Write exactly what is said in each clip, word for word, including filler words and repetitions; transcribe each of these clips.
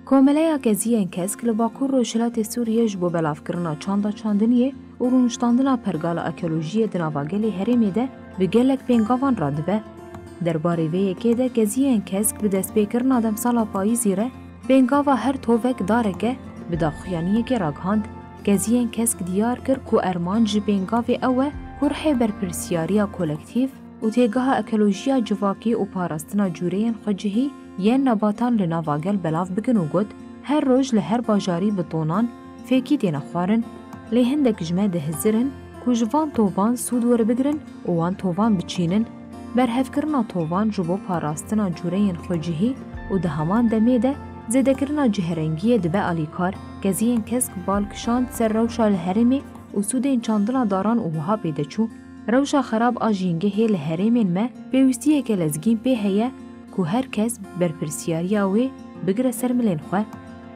Komeleya Keziyên Kesk li Bakur Rojhilatê Sûriyê ji bo belavkirina çanda çandiniyê û rûniştandina pergala ekolojiyê di nava gelê herêmê de bi gelek pêngavan radibe. Derbarê vê yekê de Keziyên Kesk bi destpêkirina demsala payîzî re pêngava her tovek dareke bi daxuyaniyekê ragihand. Keziyên Kesk diyar kir ku ermanc ji pêngavê ew e ku rihê berpirsiyariya kolektîf û têgeha ekolojiya civakî û parastina cûreyên xwecihî yên nebatan li nava gel belav bikin û got, her roj li her bajarî bi tonan fêkî têne xwarin. Lê hindek ji me dihizirin ku ji van tovan sûd werbigrin û wan tovan biçînin. Berhevkirina tovan ji bo parastina cûreyên xwecihî û di heman demê de zêdekirina ciherengiyê dibe alîkar. Keziyên Kesk bal kişand ser rewşa li herêmê û sûdên çandina daran û wiha pê de çû. Rewşa xerab a jîngehê li herêmên me pêwîstiyeke lezgîn pê heye ku her kes berpirsiyariya wê bigire ser milên xwe.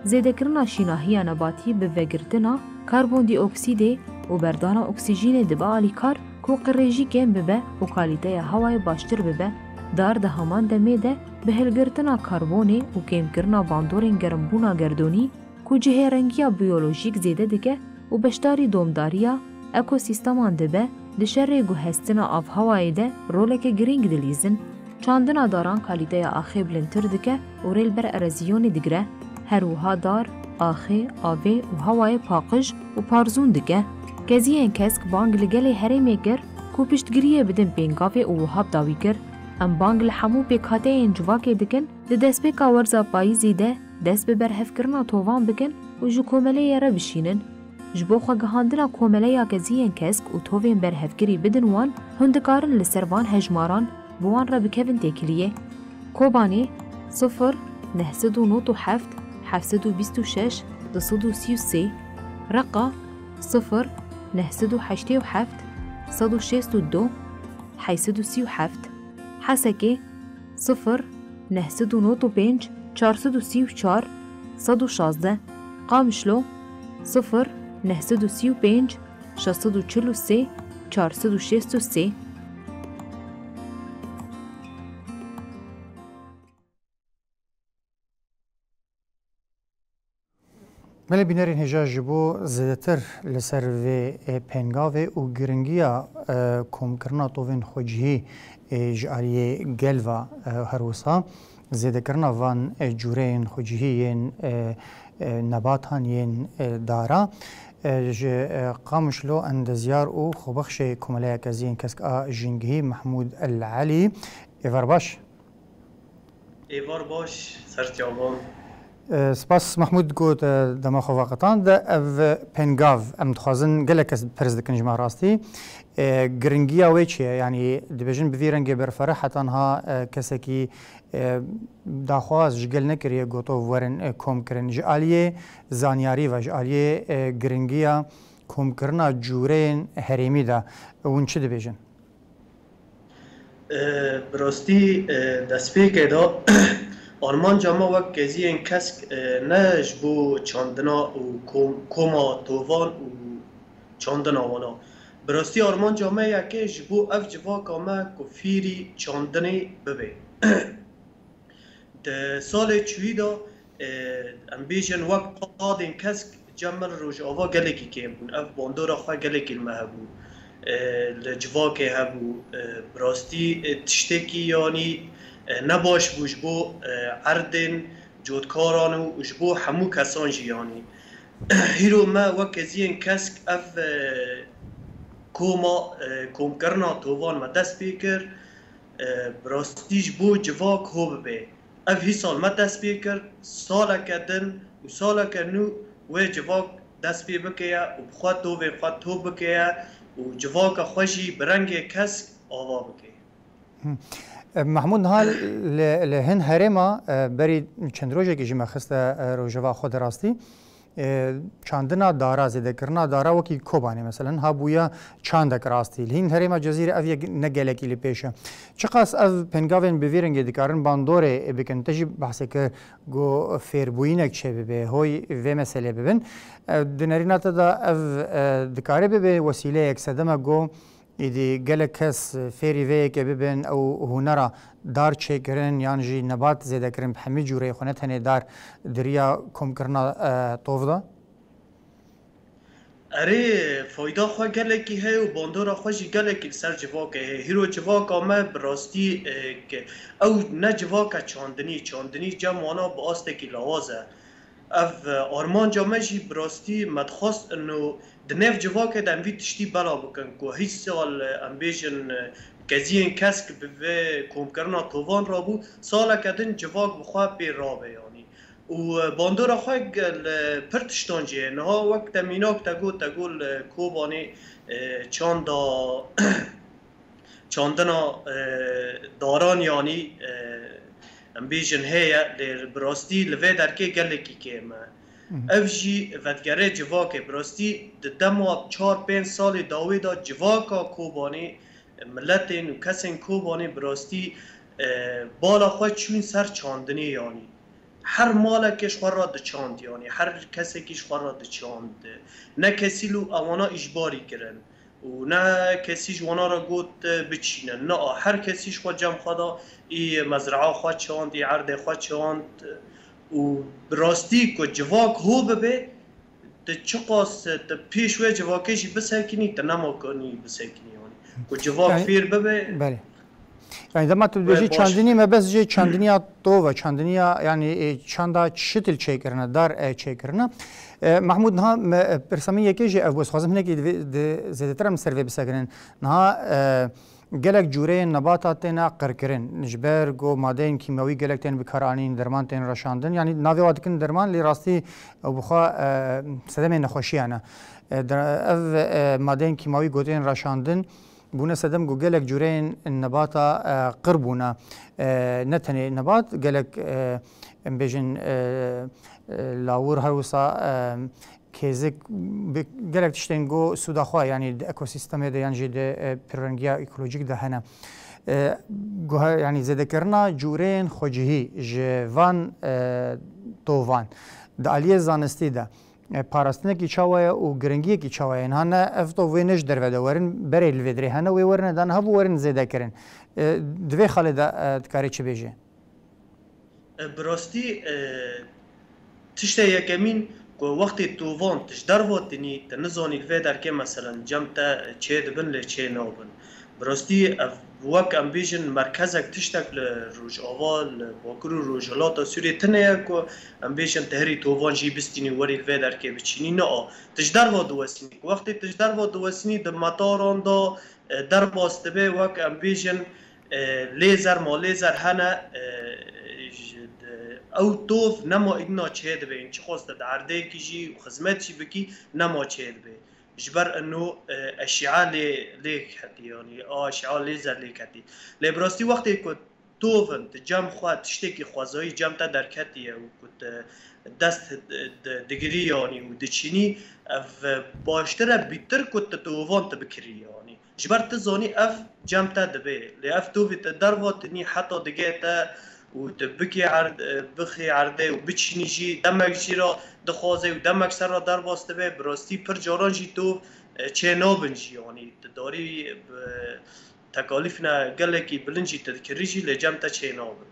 Zêdekirina şînahiya nebatî bi vegirtina karbondîoksîdê û berdana oksîjînê dibe alîkar ku qirêjî kêm bibe û kalîteya hewayê baştir bibe. Dar di heman demê de bi hilgirtina karbonê û kêmkirina bandorên germbûna gerdûnî ku cihêrengiya biyolojîk zêde dike û beşdarî domdariya ekosîsteman dibe, di şerê guhestina avhewayê de roleke girîng dilîzin. Çandina daran kalîteya axê bilindtir dike û rê li ber eroziyonê digire. Her wiha dar, axê, avê û hewayê paqij û parzûn dike. Keziyên Kesk bang li gelê herêmê kir ku piştgiriyê bidin pêngavê û wiha bi dawî kir, em bang li hemû pêkhateyên civakê dikin, di destpêka werza payîzî de dest bi berhevkirina tovan bikin û ji komeleyê re bişînin. Ji bo xwegihandina Komeleya Keziyên Kesk û tovên berhevkirî bidin wan, hûn dikarin li ser van hejmaran bi wan re bikevin têkiliyê. Kobanê: sifir neh sed û nod û heft heft sed û bîst û şeş du sed û sî û sê, Reqa: sifir neh sed û heştê û heft sed û şêst û du heyt sed û sî û heft, Hesekê: sifir neh sed û nod û pênc çar sed û sî û çar sed û şazdeh, Qamişlo: sifir neh sed û sî û pênc şeş sed û çil û sê çar sed û şêst û sê. Belê bînerên hêja, ji bo zêdetir li ser vê, e, pêngavê û giringiya, e, komkirina tovên xwecihî, e, ji aliyê gel ve, e, her wisa zêdekirina van, e, cûreyên xwecihî yên, e, e, nebatan yên, e, dara, e, ji, e, Qamişlo endezyar û xwebexşê Komeleya Keziyên Kesk a Jîngehî Mehmûd El Elî. Êvar baş. Êvar baş, ser çavan. E, spas Mehmûd ku te dema xwe veqetand. Ev pêngav, em dixwazin, gelek kes pirs dikin ji me rastî. E, giringiya wê çi ye? Yanî dibêjin bi vî rengê berfireh, heta niha, e, kesekî, e, daxwaz ji gel nekiriye, got, werin, e, kom kirin. Ji aliyê zanyarî ve, ji aliyê, e, giringiya komkirina cûreyên herêmî de, hûn çi dibêjin? E, bi rastî, e, destpêkê de armanca me wek Keziyên Kesk, e, ne ji bo çandina û kom-, koma tovan û çandina wan e. Bi rastî armanca me yekê ji bo ev civaka me ku fîrî çandinê bibe. Di salê çûyî de, e, em bêjin wek qadên kesk cem me li Rojava gelekî kêm bûn. Ev bandora xwe gelekî li me hebû. E, li civakê hebû. E, bi rastî, e, tiştekî yanî, e, ne baş bû ji bo, e, erdên cotkaran û ji bo hemû kesan jî yanî. Hîro me wek Keziyên Kesk ev, e, koma, e, komkirina tovan me dest pê kir. E, bi rastî ji bo civak ho bibe. Ev hîsal me dest pê kir, saleke din û saleke nû wê civak dest pê bikeya û bi xwe tovê xwe top bikeya û civaka xwe jî bi rengê kesk ava bike. Hı. E, Mehmûd, niha li, li hin herêma, e, berî çend rojekî jî me xiste, e, rojeva xwe de rastî. E, çandina dara, zêdekirina dara wekî Kobanê, meselen, ha bûya çandek rastî. Li hîn herêma Cezîrê ev yek ne gelekî li pêş e. Çiqas ev pêngavên bi vî rengê dikarin bandorê bikin? Te jî behsê kir, got fêrbûyînek çêbibe, hoy vê meselê bibin. E, di nerîna te de ev, e, dikare bibe wesîleyek sedeme got Îdî gelek kes fêrî vê yekê bibin, ew hunera dar çêkirin yan jî nebat zêdekirin bi hemî cûreyê xwe, ne tenê dar, di riya komkirina, e, tov de? Erê, fayda xwe gelekî heye û bandora xwe jî gelekî li ser civakê heye. Hîro civaka me bi rastî, e, ke ew ne civaka çandinî, çandinî cem wana bi astekî lawaz e. Ev, e, armanca me jî bi rastî me dixwest ino di nêv civakê de em vî tiştî bela bikin ku hîç sal, e, em bêjin, e, keziyên kesk bi vê komkirina tovan rabû, saleke din civak bi xwe pê rabe yanî. Û, e, bandora xwe ge-, li pir tiştan jî heye. Niha wek te mînak te got, te got li Kobanê, e, çanda, çandina, e, daran yanî, e, em bêjin heye, lê bi rastî li vê derkê gelekî kêm e. Hı hı. Ev jî vedigere civakê. Bi rastî di dema çar pênc salê dawê de civaka Kobanê, miletên û kesên Kobanê bi rastî, e, bala xwe çûn ser çandinê yanî. Her malekê ji xwe re diçand, yanî her kesekî ji xwe re diçand. Ne kesî lû ewana îjbarî kirin û ne kesî ji wana re got, e, biçînin. Na, her kesî ji xwe cem xwe da, î mezraa xwe çand, î erdê xwe çand û bi rastî ku civak ho bibe, tu çiqas tu pêş wê civakê jî bisekinî, tu nemakanî bisekinî, yanî ku civak Yani, fêr bibe. Belê. Yani dema tu Wê dibêjî baş. Çandinî, me bes jê çandiniya tov e, çandiniya, yani, e, çanda çitil çêkirine, dar, e, çêkirine. E, Mahmûd, niha me, e, pirsa min yekê jî ev bû, ez xwazim hinekî di vê, di zêdetir em ser vê bisekinin. Niha, e, gelek cûreyên nebata têne qirkirin. Ji ber ku madeyên kîmewî gelek tên bikaranîn, derman tên reşandin. Yani navê wa dikin derman, lê rastî ew bi xwe, e, sedemê nexweşiyan e. E, der-, ev, e, madeyên kîmawî ku tên reşandin, bûne sedem ku gelek cûreyên nebata, e, qir bûne. E, ne tenê nebat, gelek, e, em bêjin, e, e, lawir her wisa, e, kêzik, bi gelek tiştên ku sûda xwe, yanî di ekosîstemê de yan jî di, e, pêrvengiya ekolojîk de hene. E, guhe-, yanî zêdekirina cûreyên xwecihî ji van, e, tovan di aliyê zanistî de, e, parastinekî çawa ye û giringiyekî çawa ye? Niha ne ev tov wê ne ji derve de werin, berê li vê dirê hene, wê werine dan hev û werin zêdekirin. E, di vê xalê de, e, dikarî çi bêjê? E, bi rastî, e, tiştê yekemîn ku wextê tovan tu ji derva tînî, tu nizanî li vê derkê meselen cem te çê dibin lê çê nabin. Bi rastî ev wek em bêjin merkezek tiştek li Rojava, li Bakur û Rojhilata Sûriyê tune ye ku em bêjin tu herî tovan jî bistînî werî li vê derkê biçînî. Na, tu ji derva diwesînî. Wextê tu ji derva diwesînî di metaran de, e, derbas dibe wek em bêjin, e, lêzer ma lêzer hene, e, ji, de, ew tov nema îdina çê dibe. Çiqas te di erdêkî jî û xizmet jî bikî nema çê dibe. Ji ber ino, e, eşîa lê, lê ketî, yanî a eşîa lêzer lê ketî. Lê bi rastî wextê ku tovin di cem xwe tiştekî xwezayî cem te derketiye û ku tu dest di-, digirî yanî û diçînî, ev baştir e bîtir ku tu tovan tu bikirî yanî. Ji ber tu zanî ev cem te dibe. Lê ev tovî te derva tinî heta digê te û tu bikî erd-, bixî erdê û biçînî jî demek jî re dixwaze û demek ser re derbas dibe. Bi rastî pir caran jî tov, e, çê nabin jî yanî. Tu darî bi tekalîfna gelekî bilind jî tu dikirî jî lê cem te çê nabin.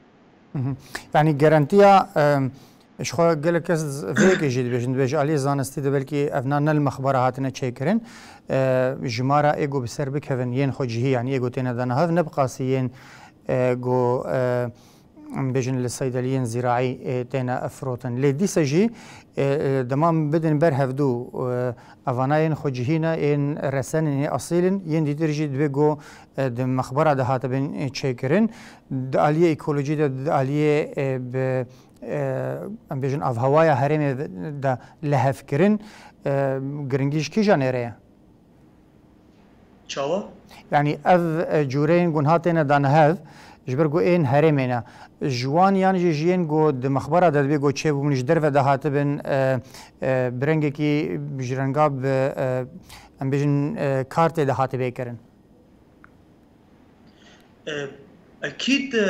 Mhm. Yanî garantiya, em, ji xwe gelek kes vê yekê jî dibêjin, dibêje aliyê zanistî de belkî evna ne li mexbara hatine çêkirin. E, jimara ê ku bi ser bikevin yên xwecihî, yanî ê ku têne dana hev, ne bi qasî yên, e, ku, e, em bêjin li seydeliyên zîraî, e, têne firotin. Lê dîsa jî, e, e, dema em bidin ber hevdû, e, evana yên xwecihî ne, yên resen in, yên esîl in, yên dîtir jî divê ku, e, di mexbera de hatibin, e, çêkirin. Di aliyê ekolojî de, di aliyê, e, bi, e, em bêjin avhewaya herêmê de lihevkirin, e, giringî ji kîjan êrê ye? Çawa? Yanî ev, e, cûreyên ku niha têne dane hev, ji ber ku ên herêmê ne. Ji wan yan jî ji yên ku di mexbera de dibê ku çêbûbin, ji derve de hatibin, e, e, bi rengekî ji renga bi, e, em bêjin, e, kartê de hatibê kirin. E, ekîd, e,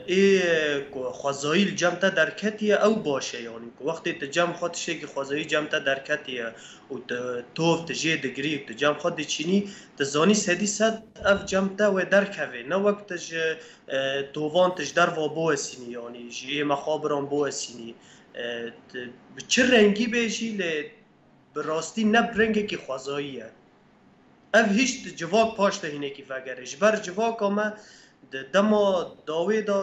ê ku xwezayî li cem te derketiye, ew baş e, yanî ku Wextê tu cem xwe tiştekî xwezayî cem te derketiye û tu tov tu jê digirî û tu cem xwe diçînî, tu zanî sedî sed ev cem te wê derkeve. Ne wek tu ji, e, tovan tu ji derva biwesînî, yanî ji yê mexabiran biwesînî. E, tu bi çi rengî bê jî, lê bi rastî ne bi rengekî xwezayî ye. Ev hişt civak paş de hinekî vegere. Ji ber civaka me di dema dawê de,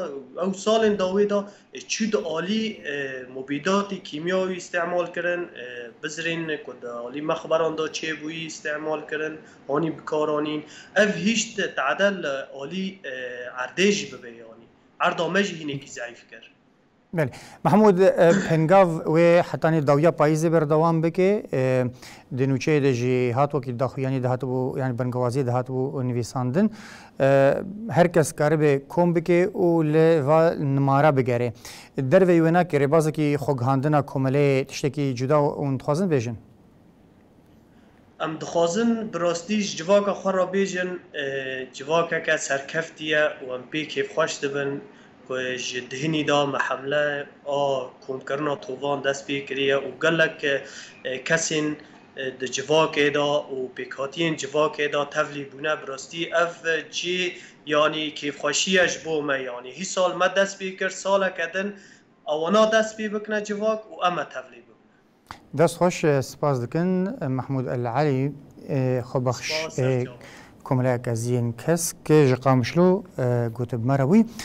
ew salên dawê de, e, çû di alî, e, mubîdatî kîmyawî îstîmal kirin, e, bizirên ku di alî mexberan de çêbûyî îstîmal kirin, hanî bi kar anîn. Ev hişt tade li alî, e, erdê jî bibe, yanî erda me jî hinekî zeîf kir. Belê. Mehmûd, e, Pengav wê hetanî dawiya payîzê berdewam bike. E, di nûçeyê de jî hat wekî daxuyanî dihatibû, yanî bingewaziyê dihatibû nivîsandin. E, her kes karibe kom bike û li va nimara bigere. Derveyî wêna ki rêbazekî xwegihandina komeleyê tiştekî cuda hûn dixwazin bêjin? Em dixwazin bi rastî ji civaka xwe re bêjin, e, civakeke serkeftî ye û em pê kêfxweş dibin ku ji dihinî de me hemle a komkirina tovan dest pê kiriye û gelek, e, kesên, e, di civakê de û pêkhatiyên civakê de tevlî bûne. Bi rastî ev cî, yanî kêfxweşî ye ji bo me. Yanî hîsal me dest pê kir, saleke din ewana dest pê bikine civak û em e tevlî bibine. Dest xweş, e, spas dikin, e, Mehmûd El Elî, e, xwebexş, Spas, e, Sercan. Komeleya Keziyên Kesk ji Qamişlo, e, gotibe me re bûyî.